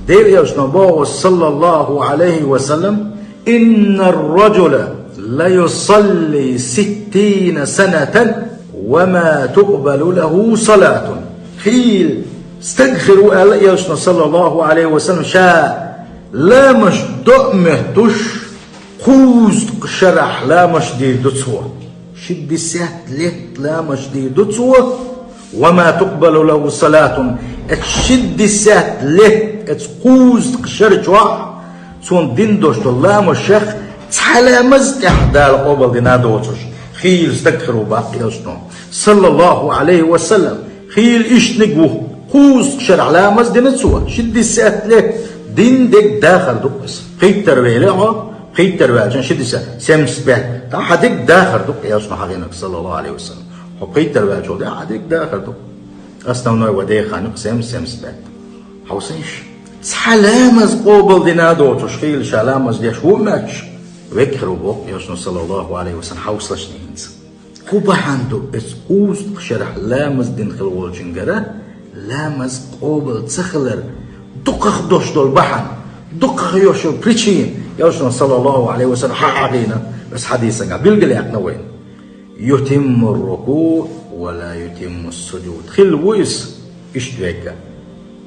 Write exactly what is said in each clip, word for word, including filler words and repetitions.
Даьла Элчано боху, саллаллаху Ӏалайхи ва саллам: «إن الرجل ليصلي ستين سنة وما تقبل له صلاة». Хийла стаг хир ву, аьлла Элчано, саллаллаху Ӏалайхи ва саллам, ша ламазаш до а моьттуш, кхузткъа шарахь ламазаш дийр ду цо. Шестьдесят лет ламазаш дийр ду цо. «وما تقبل له صلاة». Эцу шестьдесят лет, эцу кхузткъа шар чохь цунна дина долуш долу ламазех цхьа ламаз а тӀехь Дала къобалдина доцуш хийла стаг хир ву, боху Элчано, саллаллаху Ӏалайхи ва саллам. Хийла иштаниг ву. Кхузткъа шарахь ламаз дина цо, шестьдесят лет, дина дерг дахар ду иза. Пхийттара вели хьо, пхийттара ваьлча шестьдесят, семьдесят пять. Ткъа хьан дерг дахар ду, Элчано хьахийнарг, саллаллаху Ӏалайхи ва саллам. Хьо пхийттара ваьлча, хьан дерг дахар ду. Основной вай деха хан ю семьдесят, семьдесят пять. Хьовсийша, цхьа ламаз къобалдина доцуш хийла ша ламаз деш ву моьттуш, векхар ву, боху Элчано, саллаллаху Ӏалайхи ва саллам, хьовсалаш хӀинца. ХӀун бахьана ду, эцу кхузткъа шарахь ламаз дина хила волчуьнгара ламаз къобал ца хилар дукхах долуш долу бахьана, дукхах йолуш йолу причина, Элчано, саллаллаху Ӏалайхи ва саллам, хьахьахийна, оцу хьадисагахь билгалъяьккхина вайна. «يتم الركوع ولا يتم السجود». Хилла ву иза иштта вегга.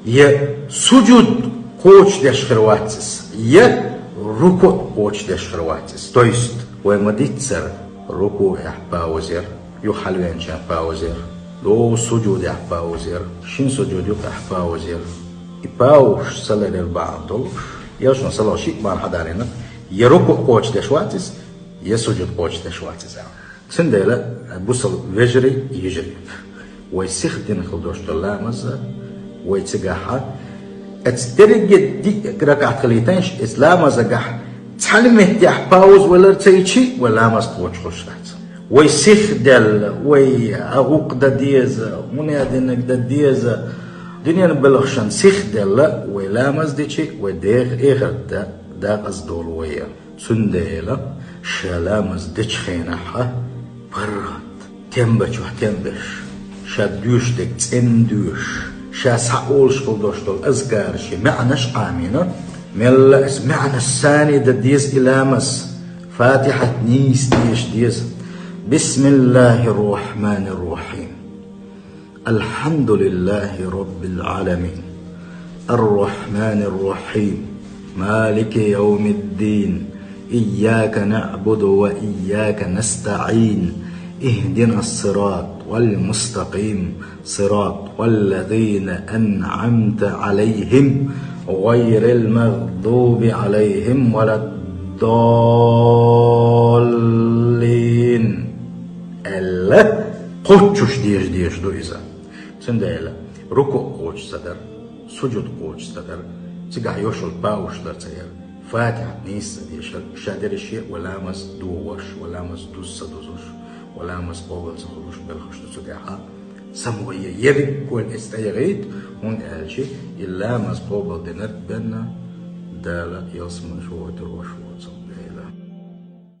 Я сужуд кхочушдеш хир вац иза, я рукуъ кхочушдеш хир вац иза. То есть, вай ма-дийццара, рукуъехь пауза яр, юха хьалавеанчохь пауза яр, догӀу сужудехь пауза яр, шина сужуд юкъехь пауза яр. И паузаш ца ларъяр бахьана долуш, Элчано, саллаллаху, шиъ бахьана хьадалийна: я рукуъ кхочушдеш вац иза, я сужуд кхочушдеш вац иза. Цундела, бусалба вежарий, йижарий, вай сихдина хила долуш долу ламаз, вай цигахь, эцу дерриге диъ ракаӀат хилийтайша, эцу ламазагахь цхьана меттехь пауза валар ца йичи, вай ламаз кхочуш хуьлуш дац. Вай сихделла, вай а гӀукъ дан деза, хӀун а динарг дан деза, дуьненан белхашна сихделла, вай ламаз дичи, вай деха эхарт дан дакъаза долу вай. Цундела ша ламаз дечу хенахь паргӀат, тем бечохь тем беш, ша доьшуш дерг цӀена доьшуш, ша схьаолуш хила долуш долу азкарийн маьӀнаш Ӏамийна, мелла а маьӀнаш санна дан деза и ламаз, Фатихьат нийса деша деза. بسم الله الرحمن الرحيم. الحمد لله رب العالمين. الرحمن الرحيم. مالك يوم الدين. إياك نعبد وإياك نستعين. اهدنا الصراط المستقيم. صراط الذين أنعمت عليهم. غير المغضوب عليهم ولا الضالين. Аьлла, кхоччуш деза дезаш ду иза. Цундела рукуъ кхочуш ца дар, сужуд кхочуш ца дар, цигахь йолуш йолу паузаш дар ца яр, Фатихьат нийса ца дешар, ша дерриге а вай ламаз дохош, вай ламаз дуза ца дузуш, вай ламаз къобал ца хуьлуш белхаш ду цигахь. Самаве ерриг а кхойла эцу тӀе яхийта, хӀунда аьлча и ламаз къобал динарг бен Дала ялсамане вохуьйтур ву шуна.